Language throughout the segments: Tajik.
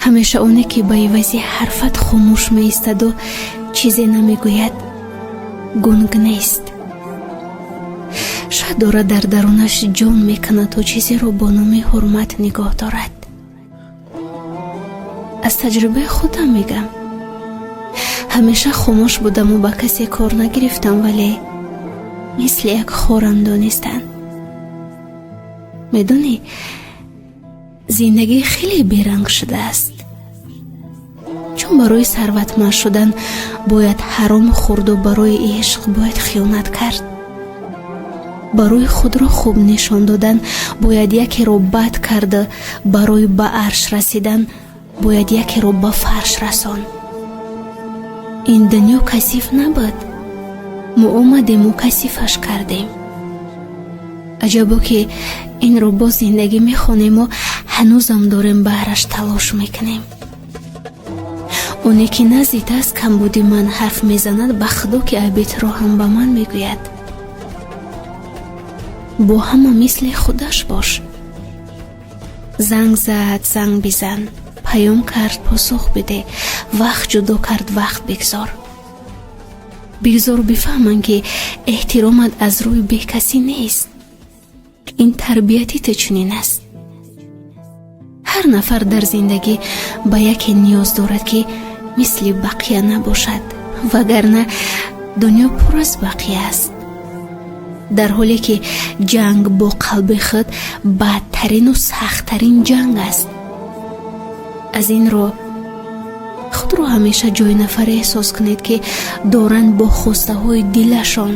Ҳамеша оне, ки ба ивази ҳарфат хомӯш меистаду чизе намегӯяд, гунг нест. Шояд дорад дар дарунаш ҷон мекунад, то чизеро бо номи ҳурмат нигоҳ дорад. Аз таҷрибаи худам мегам, ҳамеша хомӯш будаму ба касе кор нагирифтам, вале мисли як хорам донистанд. Медонӣ, зиндагӣ хеле беранг шудааст, чун барои сарватманд шудан бояд ҳаром хӯрду барои ишқ бояд хиёнат кард, барои худро хуб нишон додан бояд якеро бад карда, барои ба арш расидан бояд якеро ба фарш расон. Ин дунё касиф набуд, мо омадему касифаш кардем. Аҷабо, ки инро боз зиндагӣ мехонему ҳанӯзам дорем баҳраш талош мекунем. Оне ки назди аст, камбуди ман ҳарф мезанад, ба худо, ки айбитро ҳам ба ман мегӯяд. Бо ҳама мисли худаш бош. Занг зад, занг бизан, паём кард, посух биде, вақт ҷудо кард, вақт бигзор. Бигзор бифаҳманд, ки эҳтиромат аз рӯи бекасӣ нест, ин тарбияти ту чунин аст. Ҳар нафар дар зиндагӣ ба яке ниёз дорад, ки мисли бақия набошад, вагарна дунё пур аз бақия аст. Дар ҳоле ки ҷанг бо қалби худ бадтарину сахттарин ҷанг аст. Аз ин рӯ худро ҳамеша ҷои нафаре эҳсос кунед, ки доранд бо хостаҳои дилашон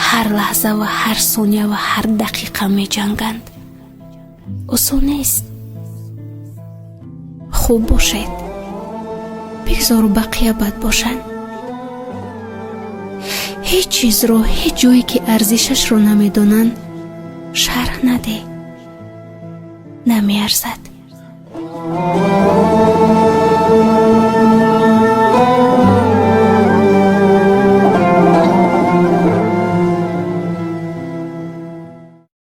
ҳар лаҳза ва ҳар сония ва ҳар дақиқа меҷанганд. Осон нест. Хуб бошед, бигзору бақия бад бошанд. Ҳеҷ чизро ҳеҷ ҷое, ки арзишашро намедонанд, шарҳ надеҳ, намеарзад.